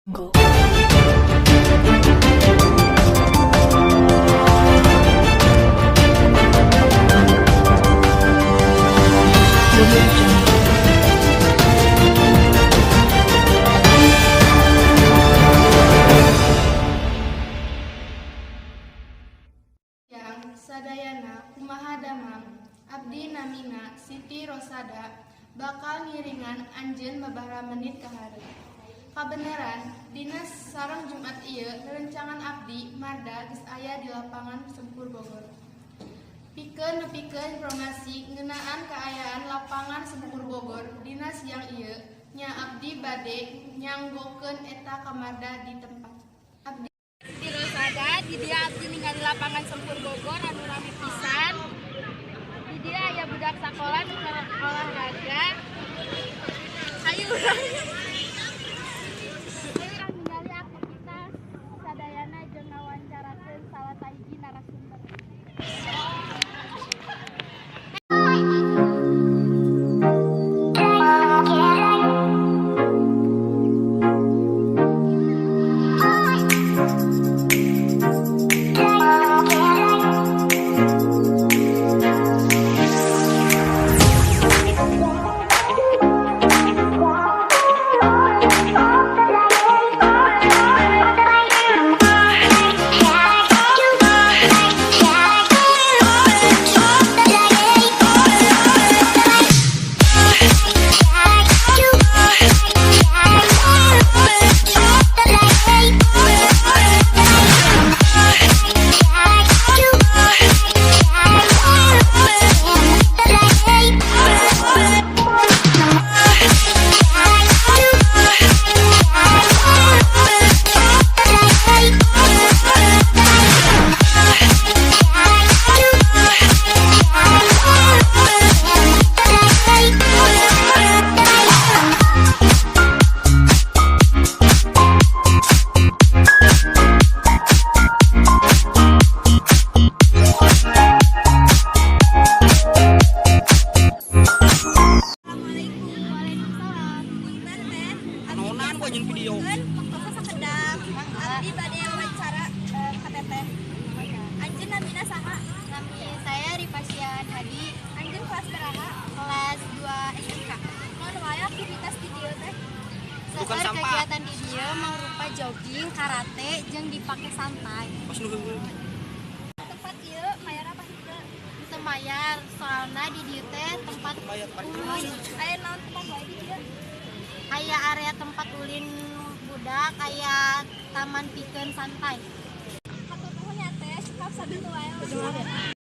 Jungle. Audio Jungle. Yang sadayana, kumaha damang? Abdi namina Siti Rosada, bakal ngiringan anjeun babaraha menit kaharep. Kabeneran dina sareng Jumat ieu rerencangan abdi Marda geus aya di lapangan Sempur Bogor pikeun nepikeun informasi ngeunaan kaayaan lapangan Sempur Bogor dina siang ieu nya. Abdi bade nyanggokeun eta ka Marda di tempat abdi. Di Rosada, di dieu abdi ningali lapangan Sempur Bogor anu rame pisan. Di dieu aya budak sakola nu keur olahraga. Ayo urang ningali aktivitas sadayana jeung ngawancarakeun salah sahiji narasumber. Assalamualaikum. Waalaikumsalam. Punten, Teh. Anonan gua jeung video. Waktosna sakedap. Abdi bade wawancara ka Teteh. Anjeun namina saha? Nami saya Ripasya Hadi. Anjeun kelas baraha? Kelas 2 SMK. Naon wae aktivitas di dieu teh? Bukan Seueur sampah. kegiatan di dieu mangrupa jogging, karate, jeung dipake santai. Pas nu Tempat ieu mayar apa henteu? Teu mayar, soalna di dieu teh tempat Bayar parkir. ulin. Aya naon tempat wae di dieu? Aya area tempat ulin budak, aya taman pikeun santai. Hatur nuhun ya, Teh, cekap sakitu wae.